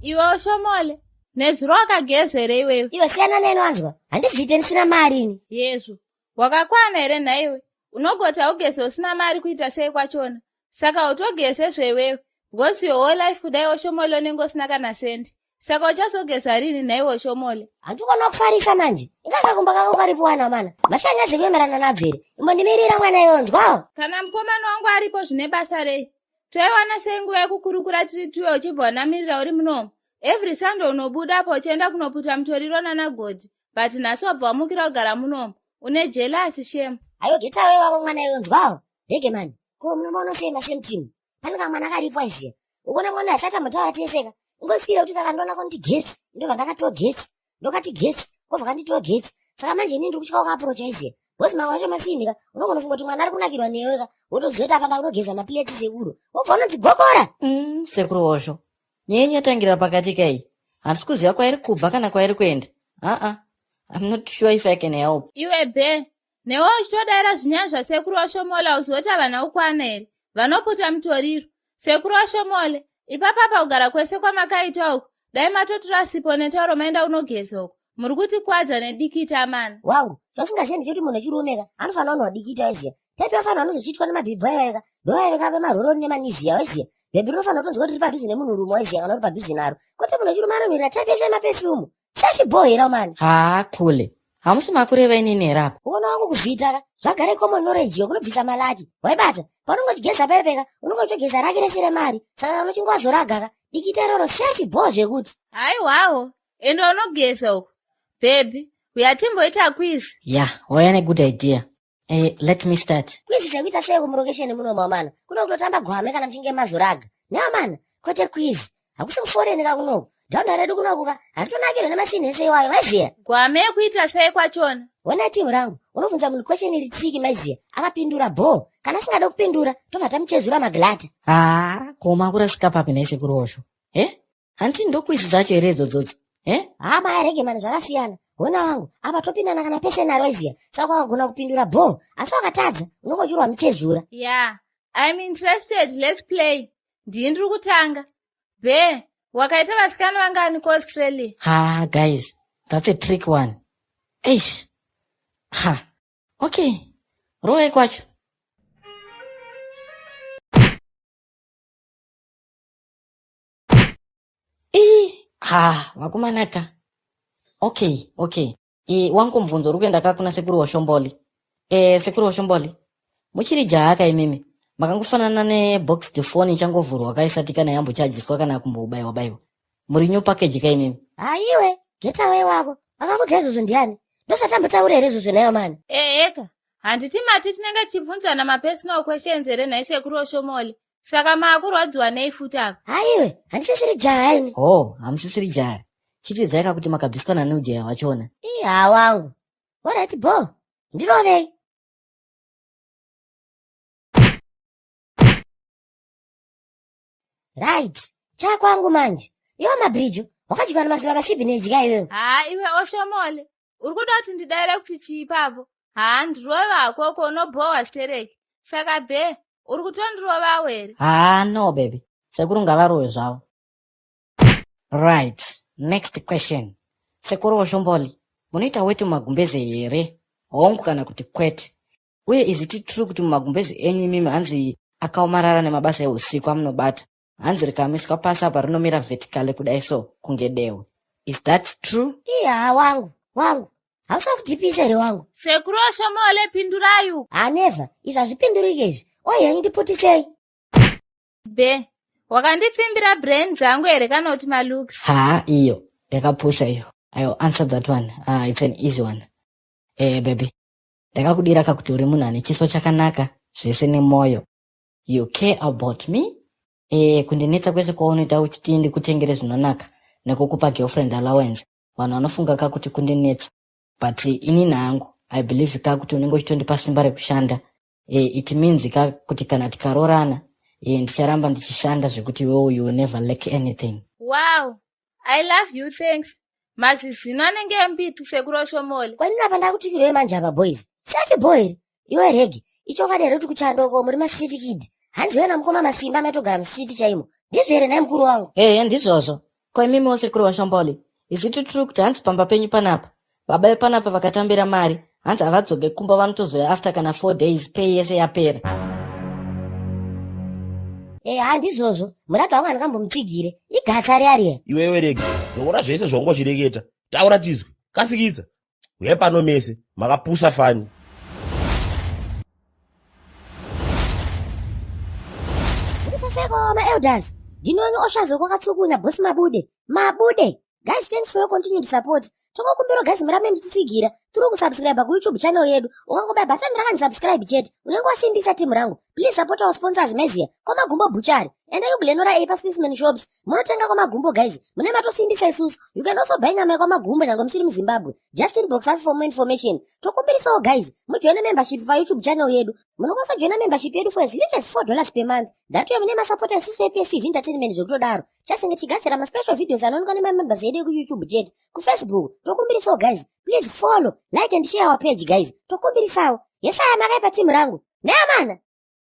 Iwe ushomole, nezuro wakageza here iwewe? Iwe siyana neni wanzwa, handizviite ndisina mari ini. Yezvo, wakakwana here nhaiwe? Unogoti haugeze usina mari kuita sei kwachona? Saka utogeze zveiwewe because your whole life kudai oshomole unenge usina kana sendi. Saka uchazogeza rini nhaiwe oshomole? Handikona kufarisa manje. Inganga kumba kako karipo wana mana. Mashanya zvekuemerana nadzo here? Imbondimirira mwana iwe wanzwawo. Kana mukomana wangu aripo zvine basa rei? Toiwana sei nguva yekukurukura tiri tuwe uchibva wanamirira uri munomu? Every Sunday unobuda apa uchienda kunoputa mutoriro nana Godi, but nhasi wabva wamukira kugara munomu. Une jealous shame. Aiwa get away wako mwana iwe wanzwawo. Rege mani. Ko munomboona sei masame team? Pane kamwana karipo aiziya. Ukuona mwana asati ambotaura teseka. Ingosvikira kuti kakandiona kondi getsi. Ndobva ndakatiwo getsi. Ndokati getsi. Kobva kanditiwo getsi. Saka manje ini ndiri kutya kuapproach aiziya. Because mamwe acho masinhi ka unogona kufunga kuti mwana ari kunakirwa newe ka. Wotoziva kuti apa ndakunogeza maplates sekuru. Wobva unonzi gokora. Sekuru Osho. Nyaya yenyu yatangira pakati kai. Handisi kuziva kwairi kubva kana kwairi kuenda. Aa, I'm not sure if I can help. Iwe be, newe uchitodaira zvinyaya zvasekuru Oshomola hauzivi kuti havana kukwana here? Vanoputa mutoriro. Sekuru Oshomole, ipapa pakugara kwese kwamakaita uku, dai matotora sipo netauro maenda kunogeza uku. Muri kutikwadza nedikita amana. Wangu, zvasingazive ndechekuti munhu wechirume ka anofanira kunwa dikita waiziya. Taipi vafanira vanozochiitwa nemabhibhi aiva ka ndovaive ka vemaroroni nemanivhiya waiziya. Bhebhi rinofanira kutonzwa kuti riri padhuze nemunhurume waiziya kana uri padhuze naro. Kwete munhu wechirume anonyorera type yese yemapefume. Sachibhohera mani. Haa kule. Hamusi makureva inini here apa? Uona wangu kuzviita ka zvagara common knowledge iyo kunobvisa malaki. Waibata. Paunenge uchigeza paipe ka unenge uchitogeza raki rese remari. Saka kana uchinge wazoraga ka dikita iroro sachibhoho zvekuti. Haiwawo, enda unogeza uko. Baby, uya timboita quiz. Yeah, wauya negood idea. Let me start. Quiz dzekuita sei kumurokesheni muno mamana? Kuno kutotamba gwame kana muchinge mazoraga. Neamana, kwete quiz. Hakusi kuforeni ka kunoku. Dhanda redu kunoku ka haritonakirwe nemasini ese iwayo maiziya. Gwame yekuita sei kwachona? Hona team rangu, unobvunza munhu question iri tricky maiziya. Akapindura bho. Kana asingade kupindura, tobva tamuchezura maglata. Haa, ko makurasika papi nhai sekuru Osho? Eh? Hanti ndokwisi dzacho here idzodzodzo? Eh? Haa maya rege mani zvakasiyana. Hona wangu, apa topindana kana pese naro waiziya. Saka wakagona kupindura bho, asi wakatadza, unenge uchirwa muchezura. Yeah, I'm interested, let's play. Ndini ndiri kutanga. Be, wakaita vasikana vangani kuAustralia? Ha, guys, that's a trick one. Eish. Ha. Okay. Rovai kwacho. Ii, ha, vakomana ka. Okay, okay. E, wangu mubvunzo uri kuenda ka kuna sekuru Oshomboli. E, sekuru Oshomboli, muchiri jaha ka imimi? Makangofanana neboxed phone ichangovhurwa ka isati kana yambochajiswa kana kumbobaiwa baiwa. Muri new package ka imimi? Haiwe, get away wako. Akakudza izvozvo ndiani? Ndosatambotaura here izvozvo nayo mani? Eheka, handiti mati tinenge tichibvunzana mapersonal questions here nhai sekuru Oshomole? Saka maakurwadziwa nei futi apa? Haiwe, handisisiri jaha ini. Oh, hamusisiri jaha. Chitidzai ka kuti makabviswa nani ujaha hwachona. Ii haa wangu. Alright bho. Ndirovei. Right. Chakwangu manje. Iwe mabhirijo, wakadyiwa nemadzibaba Sibhineji ka iwewe. Haa iwe Oshomole, uri kuda kuti ndidaire kuti chii ipapo? Haa ndirove hakoko unobhowa stereki. Saka be, uri kutondirovawo here? Haa no baby. Sekuru ngavarowe zvavo. Right, next question. Sekuru Oshomboli, munoita weti mumagumbeze here? Hongu kana kuti kwete? Uye is it true kuti mumagumbeze enyu imimi hanzi akaomarara nemabasa eusiku amunobata hanzi rikamiswa pasi apa rinomira vertically kudai so kunge dehwe? Is that true? Ii haa wangu, wangu. Hausa kudhipisa here wangu? Sekuru Oshomole pindurai uku. Haa never, izvi hazvipindurike izvi. Oi henyu ndiputisei. Be, wakandipfimbira brain dzangu here kana kuti malooks? Haa iyo yakapusa iyo. I will answer that one. Ah, it's an easy one. Eh, baby. Ndakakudira kakuti uri munhu ane chiso chakanaka zvese nemoyo. You care about me? Eh, kundinetsa kwese kwaunoita uchiti ndikutengere zvinonaka nekukupa girlfriend allowance. Vanhu vanofunga kakuti kundinetsa. But inini hangu, I believe kakuti unenge uchitondipa simba rekushanda. It means ka kuti kana tikarorana, ndicharamba ndichishanda zvekuti iwewe you will never lack anything. Wow, I love you, thanks. Mazizino anenge embiti sekuru Oshomole. Kwanini apa ndakutikirwei manje apa boys? Safi boy here? Iwe regi, ichokwadi here kuti kuchando uko muri macity kid? Hanzi wena mukoma masimba maitogara mucity chaimo. Ndizvo here nhai mukuru wangu? Ehe ndizvozvo. Ko imimiwo sekuru vaShamboli, is it true kuti hanzi pamba penyu panapa baba vepanapa vakatambira mari hanzi havadzoke kumba vanotozoya after kana 4 days pay yese yapera? Eh, handizvozvo muratu wangu andikambomutsigire igatsa riya riya. Iwewe rege dzokora zvese zvaunga uchireketa, taura tizwe, kasikidza. Uyai pano mese makapusa fani. Seko maelders ndinonyi oshazo kwakatsukunya boss mabude mabude. Guys, thanks for your continued support. Tokokumbira guys murambe muchitsigira tiri kusubscribe kuYouTube channel yedu. Ukangobaya button rakanzi subscribe chete unenge wasimbisa timu rangu. Please support our sponsors mezia kwaMagumbo Butchery. Enda kuGlenora A paSpaceman Shops munotenga kwaMagumbo guys, mune matosimbisa isusu. You can also buy nyama yekwaMagumbo nyange musiri muZimbabwe. Just inbox us for more information. Tokumbirisawo guys mujoine membership paYouTube channel yedu. Munokwanisa joina membership yedu for as little as $4 per month. Ndatuye mune masapota isusu ePSTV Entertainment zvekutodaro. Chasinge tichigadzira maspecial videos anoonekwa nemamembers edu ekuYouTube chete. KuFacebook tokumbirisawo guys, please follow, like and share our page guys. Tokumbirisawo. Yesaya makaipa timu rangu. Neamana.